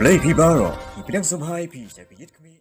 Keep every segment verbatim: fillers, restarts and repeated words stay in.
Khublei phi baroh, ngi pdiang sngewbha ïa phi sha ka ïit khmih.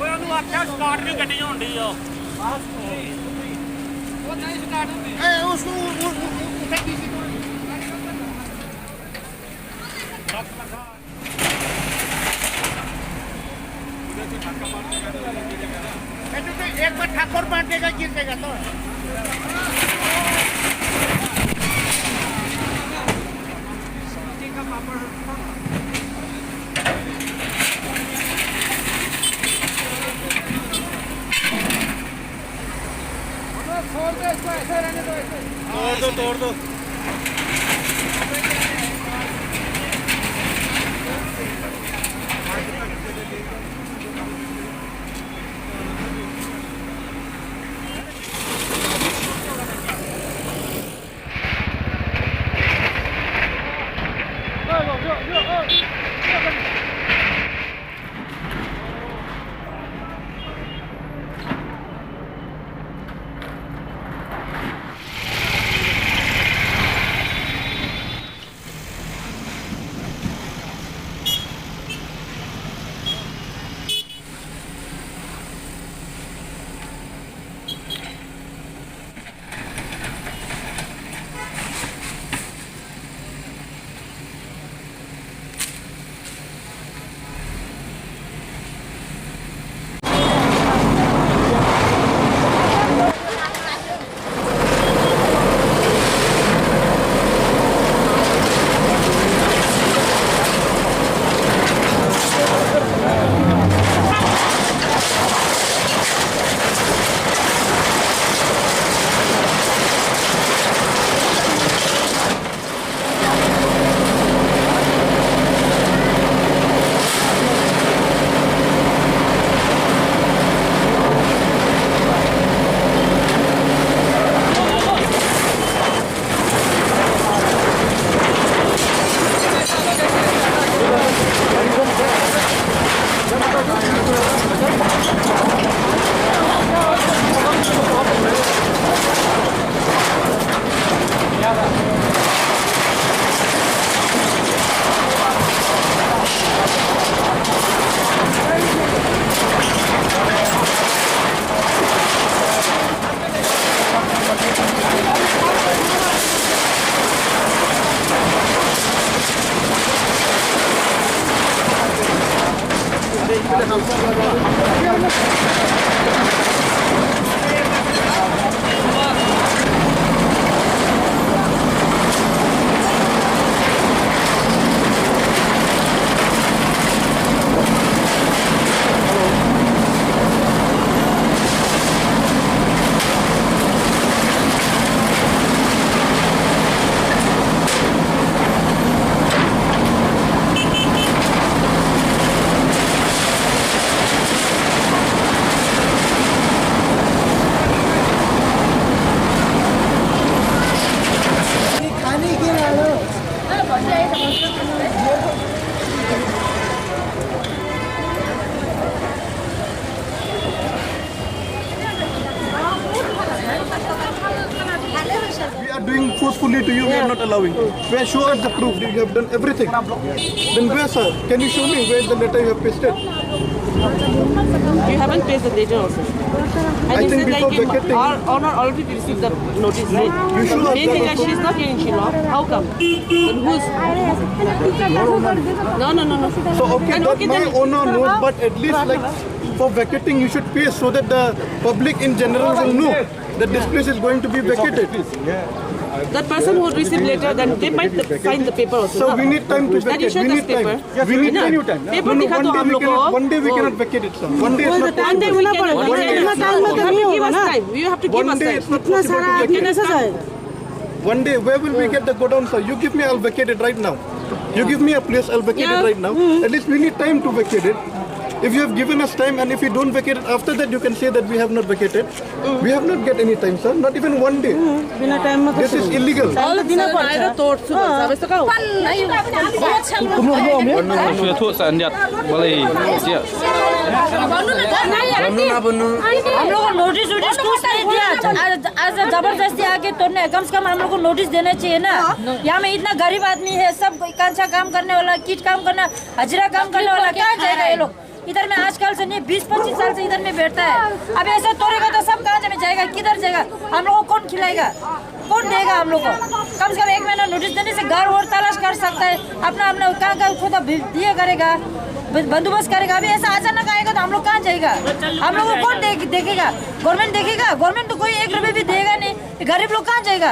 ਓਏ, ਉਹਨੂੰ ਆਖਿਆ ਸਟਾਰਟ ਨਹੀਂ, ਗੱਡੀ ਹੋਣ ਡਈ ਆ। ਉਹ ਨਹੀਂ ਸਟਾਰਟ ਹੁੰਦੀ। ए, उसको उ-, उ-, उ-, उ-, उठा दीजिए। एक बार ठाकुर बांटेगा, गिर जाएगा तो। छोड़ दो इसको, ऐसे रहने दो, ऐसे। तोड़ दो, तोड़ दो। To you, we are not allowing. Where, show us the proof that you have done everything. Then where, sir? Can you show me where the letter you have pasted? You haven't placed the letter also. And I you think said like before you, vacating- our honor already received the notice, right? You should The have main done thing is also. She's not here in Shillong. How come? Then who's? No, no, no, no. So okay, Then that okay, my then- owner knows, but at least like for vacating, you should pay so that the public in general will know that this place is going to be vacated. That person who received letter, then they might sign the paper also. So No? we need time to Then you vacate. show We the need time. Paper. We need No, time. no, paper No, no, दिखा one दो day हम we लोग cannot. को. One day we cannot vacate it, sir. One day is not One day we possible. cannot. One day. इतना टाइम में तो नहीं होगा ना। You have to give One us day time. it's not इतना possible सारा to आदमी vacate. कैसे जाए? One day, where will we get the godown, sir? You give me, I'll vacate it right now. You give me a place, I'll vacate Yeah. it right now. At least we need time to vacate it. If you have given us time and if we don't vacate it, after that you can say that we have not vacated. We have not get any time, sir. Not even one day. बिना टाइम में तो This is illegal. All of them are either thought to us. Sabi sa ka? Shuya thot sa andiat balei sia. हम लोग को नोटिस वोटिस कुछ नहीं दिया। आज, आज जबरदस्ती आके तोड़ने, कम से कम हम लोग को नोटिस देना चाहिए ना। यहाँ में इतना गरीब आदमी है, सब कांचा काम करने वाला, कीट काम करना, हजरा काम करने वाला, कहाँ जाएगा ये लोग? इधर में आजकल से नहीं, बीस पच्चीस साल से इधर में बैठता है। अब ऐसे तोड़ेगा तो सब कहाँ में जाएगा, किधर जाएगा? हम लोग को कौन खिलाएगा, कौन देगा हम लोग को? कम से कम एक महीना नोटिस देने से घर और तलाश कर सकता है, अपना अपना कहाँ का खुद अब ये करेगा, ब- बंदोबस्त करेगा। अभी ऐसा अचानक आएगा तो हम लोग कहाँ जाएगा? हम लोग को कौन देख, देखेगा? गवर्नमेंट देखेगा? गवर्नमेंट तो कोई एक रुपये भी देगा नहीं। गरीब लोग कहाँ जाएगा?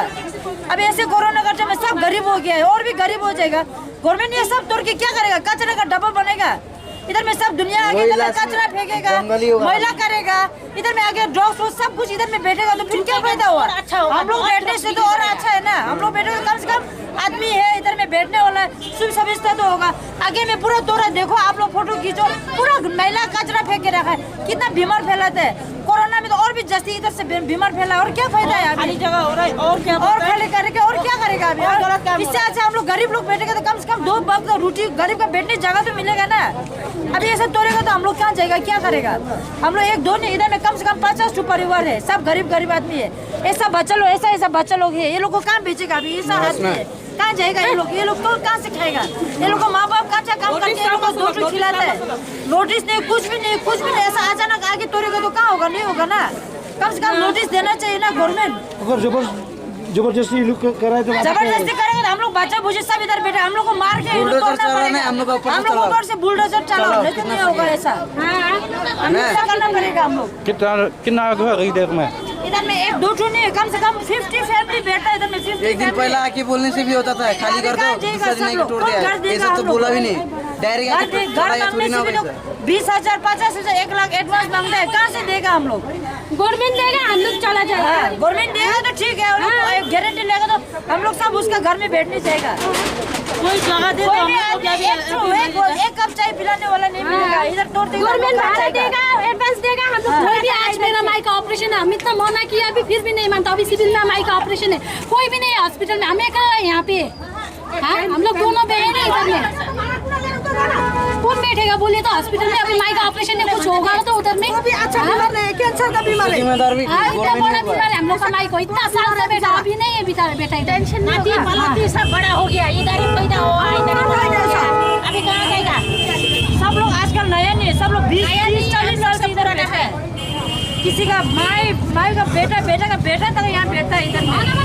अभी ऐसे कोरोना का टाइम में सब गरीब हो गया है और भी गरीब हो जाएगा। गवर्नमेंट ये सब तोड़ के क्या करेगा? कचरा का डब्बा बनेगा। इधर में सब दुनिया आके इधर में कचरा फेंकेगा, मैला करेगा। इधर में आके डॉग्स वो सब कुछ इधर में बैठेगा तो फिर क्या फायदा हुआ? हम लोग बैठने से तो और अच्छा है ना। हम लोग बैठे तो कम से कम आदमी है इधर में बैठने वाला है, सुख सुविधा तो होगा। आगे में पूरा तोड़ा, देखो आप लोग फोटो खींचो, पूरा मैला कचरा फेंक के रखा है। कितना बीमार फैलाते हैं कोरोना में, तो और भी जस्ती इधर से बे- बीमार फैला है। और क्या फायदा है अभी? खाली जगह हो रहा है और क्या? और खाली करके और क्या करेगा अभी? और गलत काम इससे अच्छा हम लोग गरीब लोग बैठेगा तो कम से कम दो वक्त रोटी, गरीब का बैठने जगह तो मिलेगा ना। अभी ऐसा तोड़ेगा तो हम लोग कहाँ जाएगा, क्या करेगा? हम लोग एक दो नहीं, इधर में कम से कम पचास ठो परिवार है, सब गरीब गरीब आदमी है। ऐसा बच्चा लोग, ऐसा ऐसा बच्चा लोग है, ये लोग को कहाँ भेजेगा अभी? ऐसा आदमी है, कहाँ जाएगा ये लोग? ये लोग तो कहाँ से खाएगा? ये लोग को माँ बाप कहाँ से काम करके ये लोग को दो ठो खिलाता है? नोटिस नहीं, कुछ भी नहीं, कुछ भी नहीं। ऐसा अचानक आके तोड़ेगा तो कहाँ होगा? नहीं होगा ना। कम से कम नोटिस देना चाहिए ना गवर्नमेंट। अगर जबर जबरदस्ती ये लोग कराए तो जबरदस्ती करेंगे तो हम लोग बच्चा बूझे सब इधर बैठे, हम लोग को मार के ये लोग बुलडोजर करना चला रहे पड़ेगा। हैं, हम लोग का ऊपर से हम लोग चलाओ। ऊपर से बुलडोजर चलाओ, चलाओ, नहीं तो कितना नहीं होगा सही है। ऐसा। हाँ, हम लोग ऐसा करना पड़ेगा हम लोग। कितना कितना घर है इधर में? इधर में एक दो ठो नहीं, कम से कम फिफ्टी फैमिली बैठता है इधर में, फिफ्टी एक दिन पहला आके बोलने से भी होता था, खाली कर दो, दूसरा दिन आके तोड़ दिया। ऐसा तो बोला भी नहीं, डायरेक्ट घर आके दे- घर लड़ाई मांगने थोड़ी ना से भी होगा तो ऐसा। बीस हजार पचास हजार एक लाख एडवांस मांगता है, कहाँ से देगा हम लोग? गवर्नमेंट देगा, हम लोग चला जाएगा। हाँ, गवर्नमेंट देगा तो ठीक है, और गारंटी लेगा तो हम लोग सब उसका घर में बैठने जाएगा। कोई जगह दे दो, कोई हम भी लोग को आदमी क्या भी एक ठो, एक, एक कप चाय पिलाने वाला नहीं मिलेगा। इधर तोड़ देगा, गवर्नमेंट लोग कहाँ भाड़ा जाएगा? देगा, एडवांस देगा, हम लोग कोई भी। आज मेरा माई का ऑपरेशन है, हम इतना मना किया, अभी फिर भी नहीं मानता। अभी सिविल में माई का ऑपरेशन है, कोई भी नहीं है हॉस्पिटल में, हम अकेला है यहाँ पे। हाँ, हम लोग दोनों बहन है इधर में। कौन बैठेगा बोलिए तो हॉस्पिटल में? अभी माई का ऑपरेशन है, कुछ होगा तो उधर में। वो भी अच्छा बीमार नहीं है, कैंसर का बीमार है। जिम्मेदार भी हाँ, इतना बड़ा बीमार है हम लोग का माई को, इतना साल से बैठा, अभी नहीं है बेटा, बेटा इधर। नाती पलाती सब बड़ा हो गया, इधर ही पैदा हुआ, इधर ही पैदा हुआ। अभी कहाँ जाएगा? सब लोग आजकल नया नहीं, सब लोग बीस तीस चालीस साल से इधर बैठा है। किसी का माई, माई का बेटा, बेटा का बेटा तक यहाँ बैठता है इधर में।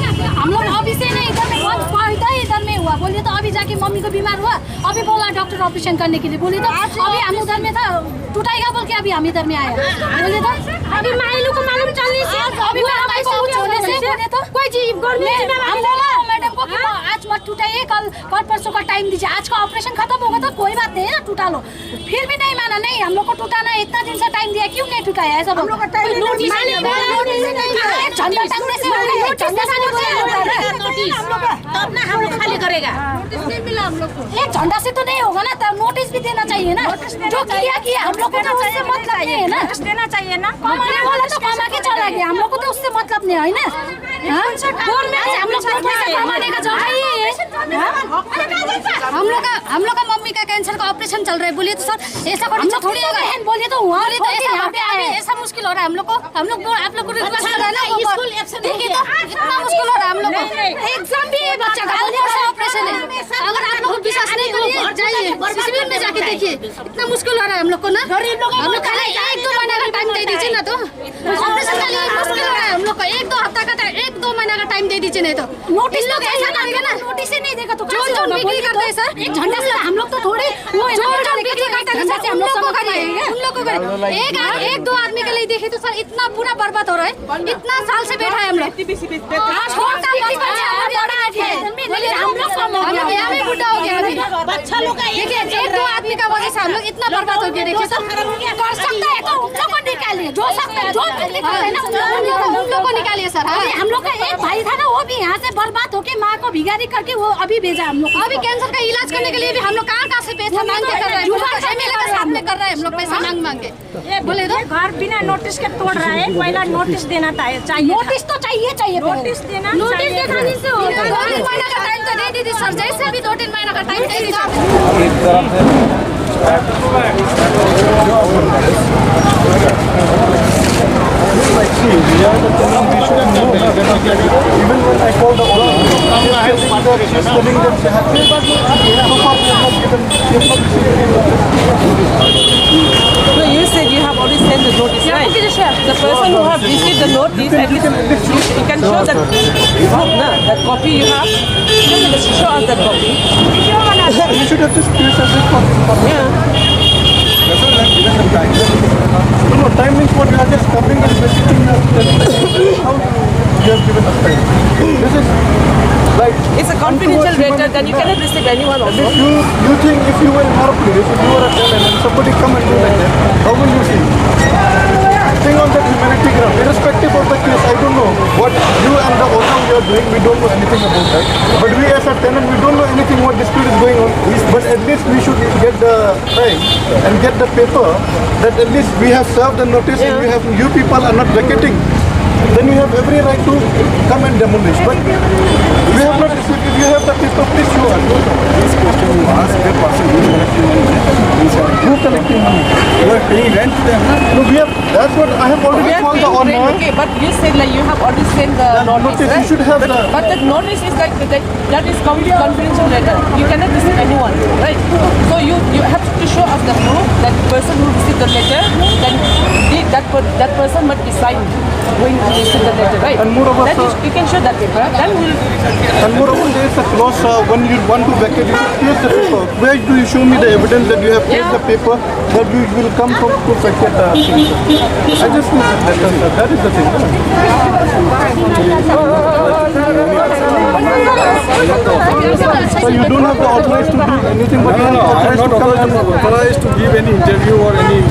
हम लोग अभी से नहीं, इधर में बहुत फायदा ही इधर में हुआ। बोलिए तो अभी जाके मम्मी को बीमार हुआ, अभी बोला डॉक्टर ऑपरेशन करने के लिए। बोलिए तो अभी हम उधर में था, टूटाएगा बोल के अभी हम इधर में आया। बोलिए तो अभी माई लोग को मालूम चलने से, अभी मेरा माई को कुछ होने से बोले तो कोई जी गवर्नमेंट हम बोला मैडम को कि आज मत टूटाइए, कल कल परसों का टाइम दीजिए, आज का ऑपरेशन खत्म होगा तो कोई बात नहीं है, टूटा लो। फिर भी नहीं माना, नहीं, हम लोग को टूटाना है, इतना दिन से टाइम दिया, क्यों नहीं टूटाया? ऐसा बोल। हम लोग का टाइम नोटिस नहीं, नोटिस नहीं। हाँ, एक झंडा टांगने से होगा, एक झंडा से नोटिस नहीं होता है। नोटिस। तो अपना हम लोग खाली करेगा। नोटिस नहीं मिला हम लोग को। एक झंडा से तो नहीं होगा ना, तब नोटिस भी देना चाहिए ना। जो किया, किया, हम लोग को तो उससे मतलब नहीं है ना। नोटिस देना चाहिए ना। कमाने वाला तो कमा के चला गया, हम लोग को तो उससे मतलब नहीं है ना। हाँ? अच्छा, हम लोग को पैसा कमाने का जगह ही है। हम लोग का हम लोग का मम्मी का कैंसर का ऑपरेशन चल रहा है। बोलिए तो सर, ऐसा कौन सा थोड़ी होगा? बहन बोलिए तो वहाँ बोलिए तो छोड़ के ऐसा यहाँ पे आए। ऐसा मुश्किल हो रहा है हम लोग को। हम लोग को आप लोग को रिक्वेस्ट कर रहा है ना, स्कूल एब्सेंट देखिए तो इतना मुश्किल हो रहा है हम लोग को। एग्जाम भी है बच्चा का, कल परसों ऑपरेशन है। अगर आप लोग को विश्वास नहीं करिए, जाइए सिविल में जाके देखिए, इतना मुश्किल हो रहा है हम लोग को ना। हम लोग खाली एक दो महीना का टाइम दे दीजिए ना तो। ऑपरेशन के लिए मुश्किल हो रहा है हम लोग को। एक दो हफ्ता का टाइम, एक दो महीना का टाइम दे दीजिए, नहीं तो नोटिस तो ऐसा करेंगे ना। नोटिस ही नहीं देगा तो जो जो बिक्री करते हैं सर, एक झंडा से हम लोग तो थोड़े वो जो जो बिक्री करते हैं सर, हम लोग समझ पाएंगे। उन लोगों को एक एक दो आदमी के लिए देखे तो सर इतना पूरा बर्बाद हो रहा है। इतना साल से बैठा है हम लोग। हाँ, छोटा बिक्री करते हैं, हम लोग बड़ा आदमी है। हम लोग कम हो गया, हम लोग बुढ़ा हो गया अभी। अच्छा लोग का एक एक दो आदमी का वजह से हम लोग इतना बर्बाद हो गया। देखिए सर, कर सकता है तो उन लोग को निकालिए, जो सकता है, जो बिक्री करते हैं ना, उन लोग को निकालिए सर। हाँ। हम लोग का एक भाई था ना, वो भी यहाँ से बर्बाद होके माँ को भिखारी करके वो अभी भेजा हम लोग। अभी कैंसर का इलाज करने के लिए भी हम लोग कहाँ कहाँ से पैसा मांग के कर रहे हैं, एमएलए के साथ में कर रहे हैं हम लोग पैसा मांग मांग के। बोले तो ये घर बिना नोटिस के तोड़ रहा है, पहला नोटिस देना था, चाहिए था। नोटिस तो चाहिए, चाहिए पहले। नोटिस देना नोटिस चाहिए। देना नहीं से होता है। दो तीन महीना का टाइम तो दे दीजिए सर, जैसे भी दो तीन महीना का टाइम दे दीजिए। एक तरफ से Even when I call the office, she's telling them she has paid, but so far they have not given, they have not received any notice. No, you said you have already sent the notice, right? The person who have received the notice, at least you, you can show that proof, na, that copy you have. You can just show us that copy. You should have just placed a request for me. Yeah. That's all, like, given the time. No, no, time means what? You are just coming and visiting us. How you have given us time? This is like It's a confidential matter, then you cannot receive anyone also. If you, you think if you were in our place, if you were a tenant and somebody come and do like that, how will you feel? Think on that humanity ground, irrespective of the case. I don't know what you and the owner you are doing. We don't know anything about that. But we as a tenant, we don't know anything what dispute is going on. But at least we should get the time and get the paper that at least we have served the notice and we have, you people are not vacating. Then you have every right to come and demolish. But we have not received. If you have the paper, please show us. This question you ask the person who is collecting money. Who collecting money? You are paying rent to them, na? No, we have. That's what I have already called the owner. Okay, but you said, like, you have already sent the notice, right? You should have the. But the notice is like that, that is con-, confidential letter. You cannot receive anyone, right? So you, you have to show us the proof that person who received the letter, then the, that per-, that person must be signed when he received the letter, right? And moreover, then you, you can show that paper. Then we'll. And moreover, there is a clause, uh, when you want to vacate, you should place the paper. Where do you show me the evidence that you have placed the paper? But we will come from to packet, uh, things. I just need that, sir. That is the thing. So you don't have the authorize to do anything, but you have the authorize to come and authorized to give any interview or any.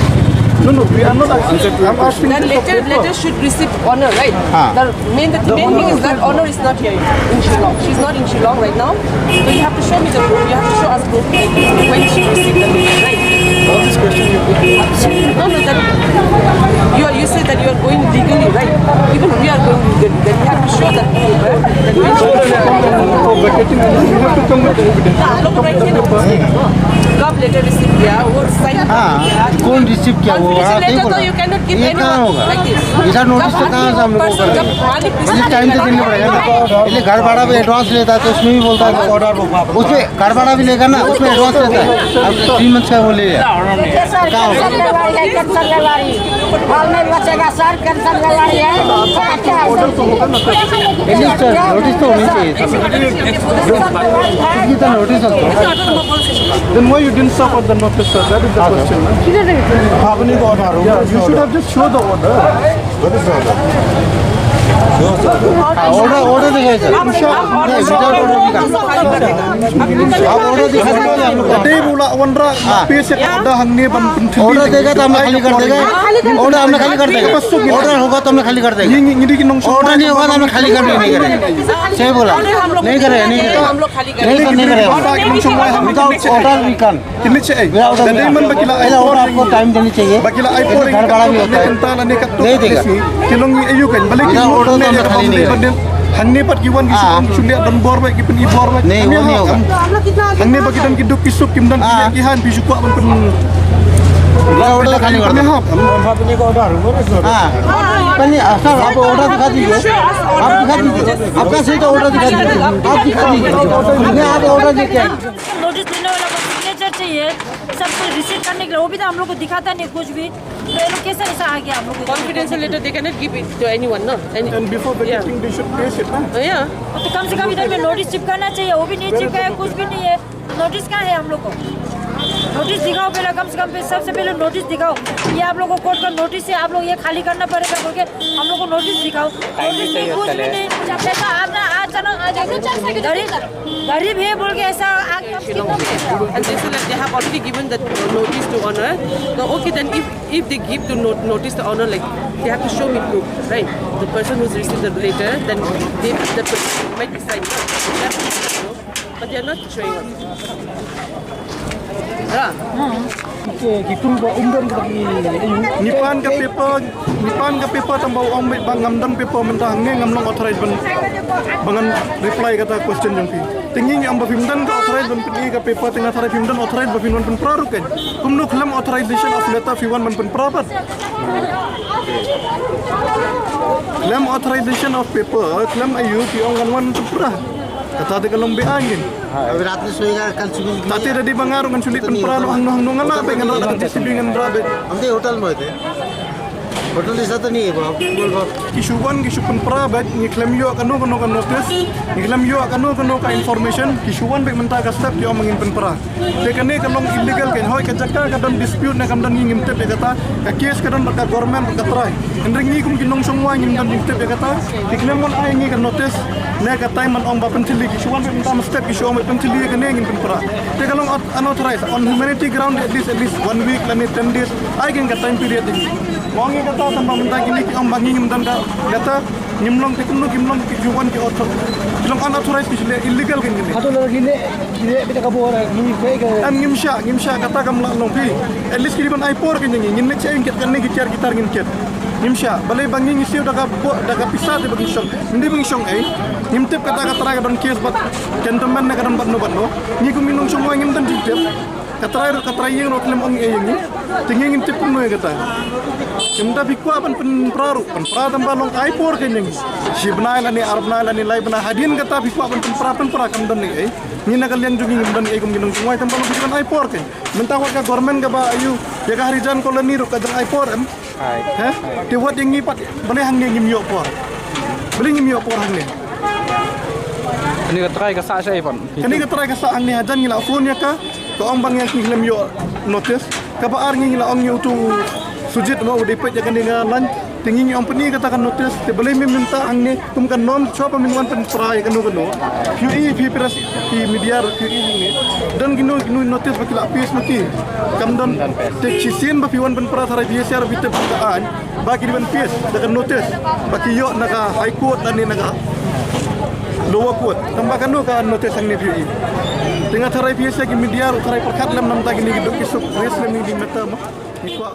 No, no, we are not asking. I'm asking. That letter, letter should receive owner, right? The main, the main thing is that owner is not here in Shillong. She's not in Shillong right now. So you have to show me the proof. You have to show us proof when she received the letter, right? All this question you put. No, no, that you are, you said that you are going legally, right? Even we are going legally. Then you have to show that proof, right? That when she received the letter. Kab letter receive kiya, wo sign. हाँ, कौन रिसीव किया वो? Confidential letter तो you cannot give anyone like this. इधर नोटिस तो कहाँ से हम लोग को करेंगे? ये टाइम तो देना पड़ेगा ना। इसलिए घर भाड़ा भी एडवांस लेता है तो उसमें भी बोलता है। उसमें घर भाड़ा भी लेगा ना, उसमें एडवांस लेता है। अब थ्री मंथ्स का वो ले लिया। क्या होगा? कैंसर बीमारी है, कैंसर बीमारी। हाल नहीं बचेगा सर, कैंसर बीमारी है। क्या, क्या है सर? एटलीस्ट नोटिस तो होनी चाहिए था। किसी का नोटिस होता। Then why you didn't serve the notice, sir? That is the question, na? भागने का ऑर्डर हो। Yeah, you should have just show the order. What is the order? हाँ, ऑर्डर, ऑर्डर दिखाइए सर। नहीं, विदाउट ऑर्डर भी काम। आप ऑर्डर दिखाने वाले हम लोग। Dei bula wanra, हाँ। Pese kada hangne ban. ऑर्डर देगा तो हमने खाली कर देगा। ऑर्डर हमने खाली कर देगा। ऑर्डर होगा तो हमने खाली कर देगा। Ngi, ngi, ngi, ngi, ngi, ऑर्डर नहीं होगा तो हमने खाली कर भी नहीं करेंगे। सही बोला। नहीं करेगा, नहीं करेगा। हम लोग खाली नहीं, सर, नहीं करेगा। Without order we can't. Without order, पहले ऑर्डर आपको टाइम देनी चाहिए। जैसे घर भाड़ा भी होता है। नहीं देगा। Without order तो हमने खाली नहीं करेंगे। Hangne pat ki wan ki shu wan, ki shu leh don bor bad ki pyni bor bad. Hangne ba ki don ki duk ki suk kim don ki leh ki haiñ, phi shu kwah ban pyn. Order khani order. हाँ, पहले, सर, आप ऑर्डर दिखा दीजिए। आप दिखा दीजिए। आपका सही तो ऑर्डर दिखा दीजिए। आप दिखा दीजिए। नहीं, आप ऑर्डर लेके आइए। नोटिस देने वाला को सिग्नेचर चाहिए, सब कुछ रिसीव करने के लिए, वो भी तो हम लोग को दिखाता नहीं कुछ भी। तो ये लोग कैसे ऐसा आ गया हम लोग को? Confidential letter, they cannot give it to anyone, no? Any, and before vacating, they should place it, ना? Yeah. तो कम से कम इधर पे नोटिस चिपकाना चाहिए, वो भी नहीं चिपकाया, कुछ भी नहीं है। नोटिस कहाँ है हम लोग को? नोटिस दिखाओ पहले, कम से कम पे सबसे पहले नोटिस दिखाओ। ये आप लोग को कोर्ट का नोटिस है, आप लोग ये खाली करना पड़ेगा बोल के हम लोग को नोटिस दिखाओ। नोटिस में कुछ भी नहीं। जैसा आप ना आज चलो, आज ऐसे चल सके। गरीब, गरीब है बोल के ऐसा आके हम कितना And they say that they have already given the notice to owner. So, okay, then if, if they give the no-, notice to owner, like, they have to show me proof, right? The person who's received the letter, then they, the person might be signed. They have to show, but they are not showing us. Yeah. Ngi pan ka paper, ngi pan ka paper tang ba u ong beit ba ngam don paper mynta, ngi ngam long authorize ban, ba ngan reply kata question jong phi. Te ngi ngi ong ba phim don ka authorize ban pyni ka paper, te nga tharai phim don authorize ba phin wan pynpra ruh kein. Kumno khlem authorization of letter phi wan ban pynpra pat? Khlem authorization of paper, khlem aïu phi ong ngan wan pynpra? Kata te ka long beit ngin. अभी रात में सोएगा, कल सुबह Tate da dei ba nga ruh ngan shu leit pynpra noh hangno hangno, ngan lah beit, ngan lah da ka J C B, ngan lah beit. हम तो होटल में थे। होटल जैसा तो नहीं है, बाबू, बोल बाबू। Ki shu wan, ki shu pynpra beit, ngi khlem ïoh kano kano ka notice, ngi khlem ïoh kano kano ka information, ki shu wan beit mynta ka step, ki ong ba ngin pynpra. Te kane ka long illegal kein, hooid ka jaka ka don dispute ne kam don, ngi ngim tip ïa kata, ka case ka don bad ka government bad ka trai. Hynrei ngi kum ki nongshong wai ngim don jingtip ïa kata, ki khlem wan ai ngi ka notice ne ka time ban ong ba pynthylli, ki shu wan beit mynta mynstep, ki shu ong ba pynthylli ïa kane, ngin pynpra. Te ka long unauthorized, on humanity ground, at least, at least one week lane ten days, ai kein ka time period. Ong ïa kata tang ba mynta kine ki ong ba ngi ngim don ka, kata ngim long, te kumno kim long, ki shu wan ki author-, ki long unauthorized, ki shu leh illegal kein kine. Hato lada ki leh, ki leh beit ka bor, ngi fake ka. Em, ngim shah, ngim shah, kata kam lah long phi. At least ki dei ban ai por kein ïa ngi, ngin leit shaei ngin kit kane, ki tiar ki tar ngin kit. Ngim shah, balei ba ngi ngi siew da ka bo-, da ka pisa te ba ngi shong. Ym dei ba ngi shong ei. Ngim tip kata ka trai ka don case bad gentleman ne ka don bad no bad no. Ngi kum ngi nongshong wai ngim don jingtip. Ka trai ruh, ka trai ïing ruh khlem ong ei ïa ngi. Te ngi ngim tip kumno ïa kata. Te mynta phi kwah ban pynpra ruh, pynpra tang ba long ai por kein ïa ngi. Shi bnai lane ar bnai lane lai bnai, hadien kata phi kwah ban pynpra, pynpra, kam don ei ei. Ngi na ka liang jong ngi ngim don ei kum ngi nongshong wai, tang ba long phi ban ai por kein. Mynta wat ka government kaba aïu ïa ka Harijan Colony ruh ka dang ai por em. He? Te wat ïa ngi pat, balei hangne ngim ïoh por? Balei ngim ïoh por hangne? Kane ka trai ka sah shaei pat? Kane ka trai ka sah hangne, hajan ngi la phone ïa ka, ka ong ba ngi khlem ïoh notice. Kaba ar ngi la ong ïa utu u Sujit mo, u dei peit ïa kane ka line. Te ngi ngi ong pyni kata ka notice, te balei mem mynta hangne, kum ka norm shuwa ba men wan pynpra ïa kano kano. Phi ïohi, phi press, phi media ruh phi ïohi hangne. Don kino kino notice ba ki la pass ma ki? Kam don. Te shisien ba phi wan pynpra tharai phi ïa share, phi tip ka aiñ ba ki dei ban pass da ka notice ba ki ïoh na ka High Court lane na ka Lower Court. Tang ba kano ka notice hangne phi ïohi? Te nga tharai phi ïa share, ki media ruh tharai pyrkhat lem, namar kine ki duk ki suk, raise lem ïa ki matter mo. Ngi kwah.